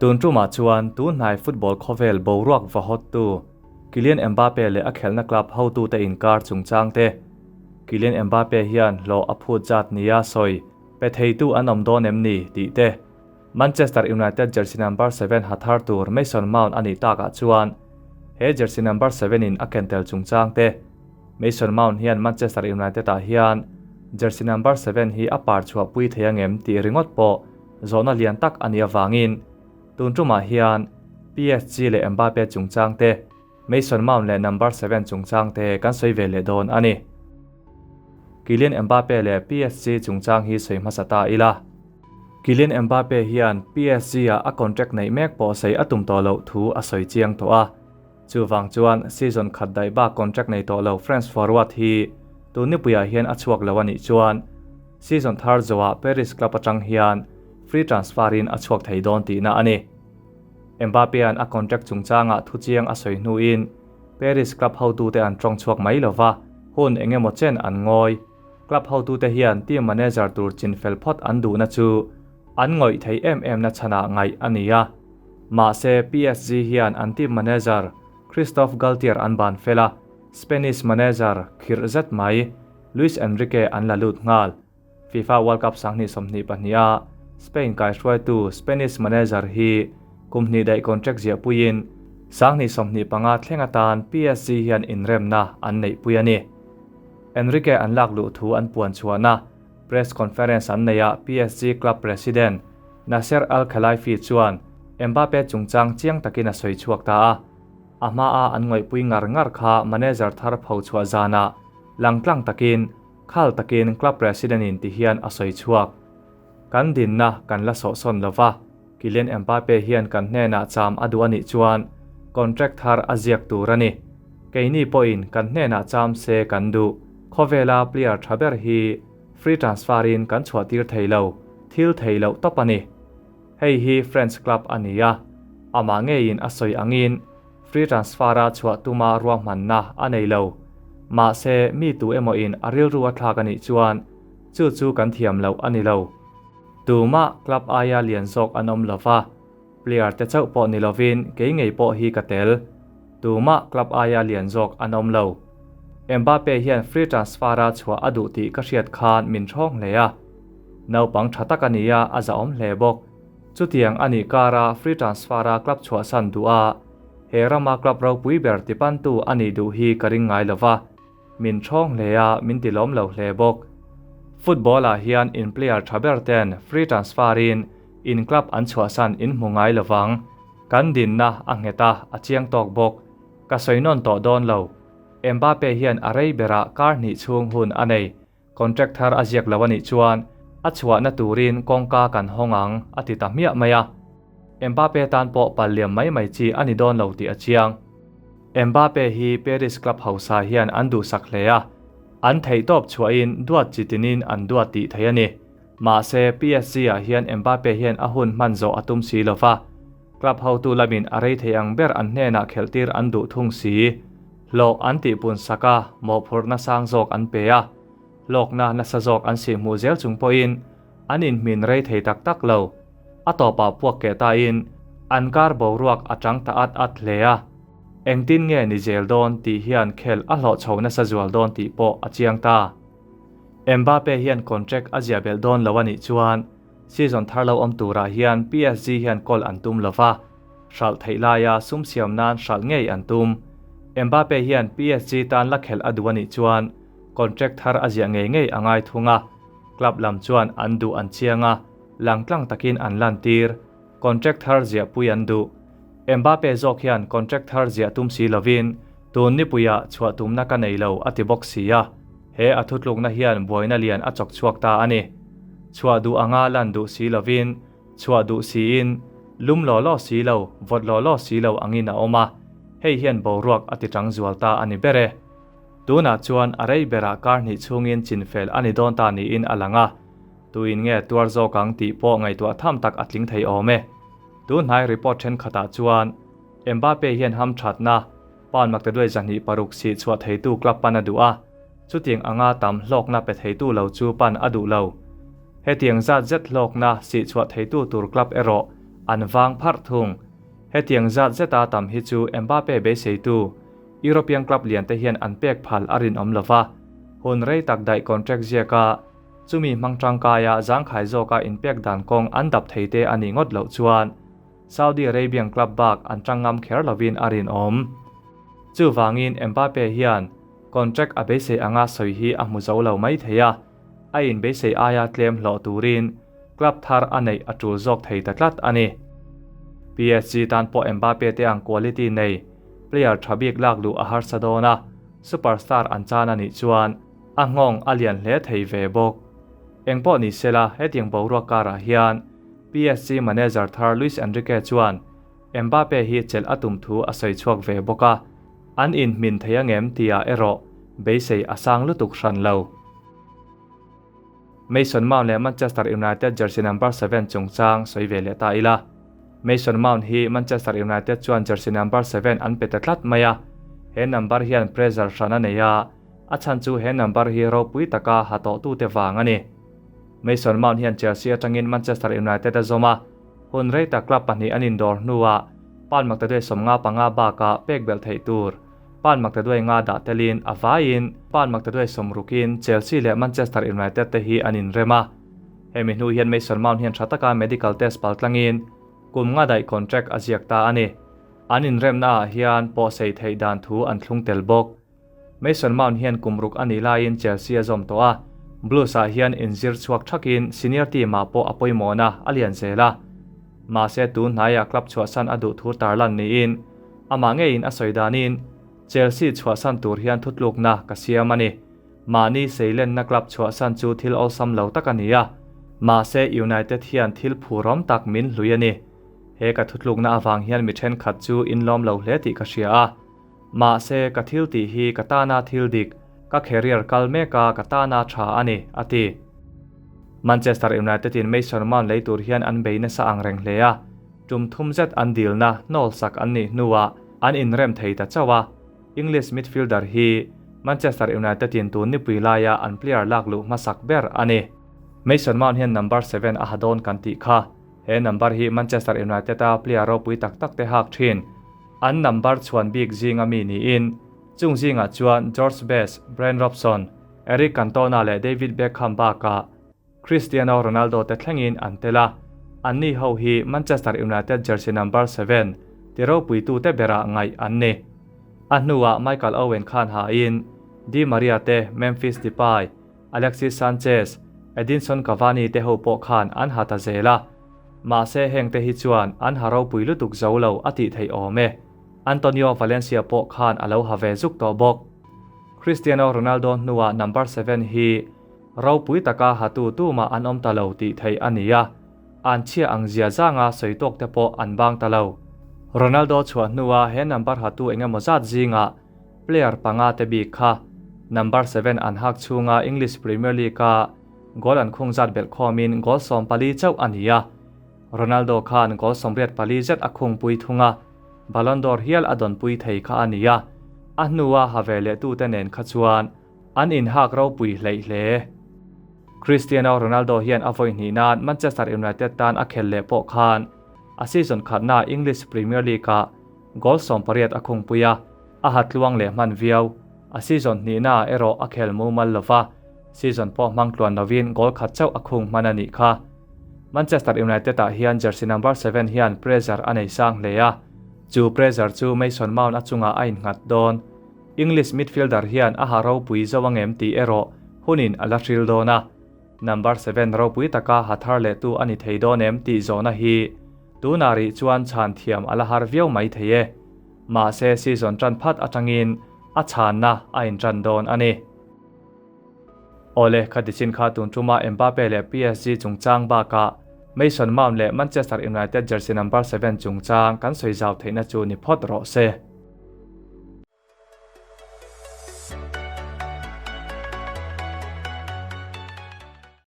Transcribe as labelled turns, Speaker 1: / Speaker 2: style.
Speaker 1: Tun tumah chuan tunhnai football khawvel boruak va hawttu Kylian Mbappe leh a khelhna club hotute inkar chungchang te, Kylian Mbappe hian hlawh a phut zat nia sawi pe theitu an awm dawn em ni tih te, Manchester United jersey number seven ha thar tur Mason Mount a nih takah chuan he jersey number seven in a ken tel chungchang te, Mason Mount hian Manchester United ah hian jersey number seven hi a par chhuah pui thei angem tih ringawt pawh zawhna lian tak a nih avangin tun tumah hian PSG leh Mbappe chungchang te, Mason Mount leh number seven chungchang te kan sawi ve leh dawn a ni. Kylian Mbappe leh PSG chungchang hi sawi hmasa ta ila. Kylian Mbappe hian PSG-ah a contract neih mek pawh sawi a tum tawh loh thu a sawi chiang tawh a. Chuvang chuan season khat daih bak contract nei tawh lo French forward hi tun nipuiah hian a chhuak lo a nih chuan season thar zawhah Paris club atang hian free transfer in a chhuak thei dawn tihna a ni. Mbappe-a'n a contract chungchangah thuchiang a sawi hnuin Paris club hotute an tawng chhuak mai lo va, hun eng emaw chen an ngawi. Club hotute hian team manager tur chinfel phawt an duhna chu an ngawih theih em em na chhanah ngaih a ni a. Mahse, PSG hian an team manager Christophe Galtier an ban fel a, Spanish manager khirh zet mai Luis Enrique an la lut nghal. FIFA World Cup 2022 a Spain kaihruaitu Spanish manager hi kum hnih daih contract ziahpuiin 2025 thleng atan PSG hian inremna an neihpui a ni. Enrique an lak luh thu an puan chhuahna Press conference an neihah PSG club president Nasser Al-Khelaifi chuan Mbappe chungchang chiang takin a sawi chhuak ta a. A hmaa an ngawihpui ngar ngar kha manager thar pho chhuah zanah langtlang takin, khal takin club president in ti hian a sawi chhuak. Kan dinna kan la sawhsawn lo va, Kylian Mbappe hian kan hnenah cham a duh a nih chuan contract thar a ziak tur a ni. Keini pawhin kan hnenah cham se kan duh. Khawvela player tha ber hi free transfer in kan chhuah tir thei lo, thil thei loh tawp a ni. Hei hi French club a ni a, amah ngeiin a sawi angin free transfer a chhuah tuma ruahmanna a nei lo. Mahse, mi tu emaw in a rilru a thlak a nih chuan chu chu kan thiam loh a ni lo. Tumah club aia lian zawk an awm lova, player te chauh pawh ni lovin kei ngei pawh hi ka tel. Tumah club aia lian zawk an awm lo. Mbappe hian free transfer a chhuah a duh tih ka hriat khan min ṭhawng hle a. Naupang ṭha tak a ni a, a zahawm hle bawk. Chutiang a nih kara free transfer a club chhuahsan duh a, he rama club ropui ber tipantu a nih duh hi ka ring ngai lova. Min ṭhawng hle a, min ti lawm lo hle bawk. Football ah hian in player ṭha ber ten free transfer in in club an chhuahsan in hmu ngai lovang. Kan dinna a nghet a, a chiang tawk bawk. Ka sawi nawn tawh dawn lo. Mbappe hian a rei berah kar hnih chhung hun a nei. Contract thar a ziak lo a nih chuan a chhuahna turin kawngka kan hawng ang, a ti ta hmiah mai a. Mbappe tan pawh pal liam mai mai chi a ni dawn lo tih a chiang. Mbappe hi Paris club hausa hian an duhsak hle a, an theihtawp chhuahin duat chi tinin an duat tih thei a ni. Mahse, PSG-ah hian Mbappe hian a hun hman zawh a tum si lo va, club hotu lamin a rei thei ang ber an hnenah khelhtir an duh thung si. Hlawh an tihpun sak a, mawhphurhna sang zawk an pe a, hlawkna nasa zawk an sihhmuh zel chung pawhin an inhmin rei thei tak tak lo. A tawpah puak keh tain an kar boruak a chang ta at at hle a, engtin nge ni zel dawn tih hian khelh a hlawh chho nasa zual dawn tih pawh a chiang ta. Mbappe hian contract a ziah belh dawn lo a nih chuan season thar lo awm turah hian PSG hian goal an tum lo va, hralh theih laia sum siam nan hralh ngei an tum. Mbappe hian PSG tan la khelh a duh a nih chuan contract thar a ziah ngei ngei a ngai thung a, club lam chuan an duh an chiang a, Langtlang takin an lantir, contract thar ziahpui an duh. Mbappe zawk hian contract thar ziah tum si lovin, tun nipuiah chhuah tumna ka nei lo a ti bawk si a, he a thutlukna hian buaina lian a chawk chhuak ta a ni. Chhuah duh anga lan duh si lovin, chhuah duh siin, lum law law si lo, vawt law law si lo angin a awm a, hei hian boruak a ti chang zual ta a ni ber e. Tunah chuan a rei berah kar hnih chhungin chinfel a ni dawn ta niin a lang a. Tuin nge tuar zawk ang tih pawh ngaihtuah tham tak a tling thei awm e. Tunhnai report thenkhatah chuan Mbappe hian hamthatna pound maktaduai 26 sih chhuah theitu club pan a duh a, chutiang anga tam hlawkna pe theitu lo chu pan a duh lo. Hetiang zat zet hlawkna sih chhuah theitu tur club erawh an vang pharh thung. Hetiang zat zeta tam hi chu Mbappe beiseitu European club lian te hian an pek phal a rinawm lo va, hun rei tak daih contract ziaka chumi hmang tangkaia zangkhai zawka inpek dan kawng an dap thei te a nih ngawt loh chuan Saudi Arabian club bak an tang ngam kher lovin a rinawm. Chuvangin Mbappe hian contract a beisei anga sawi hi a hmu zo lo mai thei a, a inbeisei aia tlem hlawh turin club thar a neih a tul zawk thei ta tlat a ni. PSG tan pawh Mbappe te ang quality nei player tha bik lak luh a harsa dawn a, superstar an chan a nih chuan a nghawng a lian hle thei ve bawk. Engpawh ni sela hetiang boruak karah hian PSG manager thar Luis Enrique chuan Mbappe hi chelh a tum thu a sawi chhuak ve bawk a, an inhmin thei angem tihah erawh beisei a sang lutuk hran lo. Mason Mount leh Manchester United jersey number 7 chungchang sawi ve leh ta ila. Mason Mount hi Manchester United chuan jersey number 7 an pe ta tlat mai a, he number hian pressure hran a nei a, a chhan chu he number hi ropui taka ha tawhtute vang a ni. Mason Mount hian Chelsea atangin Manchester United a zawm a, hun rei tak club pahnih an indawr hnuah pan maktaduai 55 bakah pek belh theih tur Pan maktaduai nga dah telin a vaiin pan maktaduai sawmrukin Chelsea leh Manchester United te hi an inrem a. Hemi hnu hian Mason Mount hian tha taka medical test pal tlangin kum nga daih contract a ziak ta a ni. An inremna ah hian pawhsei theih dan thu an thlung tel bawk. Mason Mount hian kum ruk a nih laiin Chelsea a zawm tawh a, Blues ah hian inzir chhuak thakin senior team ah pawh a pawimawhna a lian zel a. Mahse tun hnaiah club chhuahsan a duh thu tarlan niin Amah ngeiin a sawi danin, Chelsea chhuahsan tur hian thutlukna ka siam a ni. Mahni seilenna club chhuahsan chu thil awlsam lo tak a ni a, mahse United hian thil phurawm tak min hlui a ni. He ka thutlukna avang hian mi thenkhat chu inlawm lo hle tih ka hria a. Mahse ka thil tih hi ka tana thil dik, ka career kal meka ka tana tha a ni, a ti. Manchester United in Mason Mount lei tur hian an bei nasa ang reng hle a. Tum thum zet an dilna hnawlsak an nih hnuah an inrem thei ta chauh a, English midfielder hi Manchester United in tun nipui laia an player lak luh hmasak ber a ni. Mason Mount hian number 7 a ha dawn kan tih kha. He number hi Manchester United a player ropui tak tak te hak thin. An number chhuan bik zinga mi niin chung zingah chuan George Best, Bryan Robson, Eric Cantona leh David Beckham bakah Cristiano Ronaldo te thlengin an tel a, anni ho hi Manchester United jersey number 7 ti ropuitute berah ngaih an ni. A hnuah Michael Owen khan hain Di Maria te, Memphis Depay, Alexis Sanchez, Edinson Cavani te ho pawh khan an ha ta zel a. Mahse heng te hi chuan an ha ropui lutuk zo lo a tih theih awm e. Antonio Valencia pawh khan a lo ha ve zuk tawh bawk. Cristiano Ronaldo hnuah number 7 hi Ropui taka hatu tumah an awm ta lo tih theih a ni a, an chhia ang zia zanga sawi tawk te pawh an bang ta lo. Ronaldo chhuah hnua he number hatu eng emaw zat zingah player panga te bik kha number 7 an hak chhunga English Premier League-a goal an khung zat belh khawmin goal 14 chauh a ni a, Ronaldo khan goal 84 zet a khungpui thung a, Ballon d'Or hial a dawnpui thei kha a ni a, a hnua ha ve leh tute nen kha chuan An inhak ropui hleih hle. Cristiano Ronaldo hian a vawi hnih nan Manchester United tan a khel leh pawh khan a season khatna English Premier League-ah goal 18 a khungpui a, a ha tluang leh hman viau. A season hnihnaah erawh a khel mumal lova, season pawh hmang tluan lovin goal khat chauh a khung hman a nih kha. Manchester United-ah hian jersey number 7 hian pressure a nei sang hle a, chu pressure chu Mason Mount a chungah a innghat dawn. English midfielder hian a ha ropui zo angem tih erawh hunin a la hril dawn a, number 7 ropui taka ha thar leh tu a ni thei dawn em tih zawhna hi tunah rih chuan chhan thiam a la har viau mai thei e. Mahse season tan phat atangin a chhanna a intan dawn a ni. Awle, khati chin kha tun tuma Mbappe leh PSG chungchang bakah Mason Mount leh Manchester United jersey number 7 chungchang kan sawi zau theihna chu ni phawt rawh se.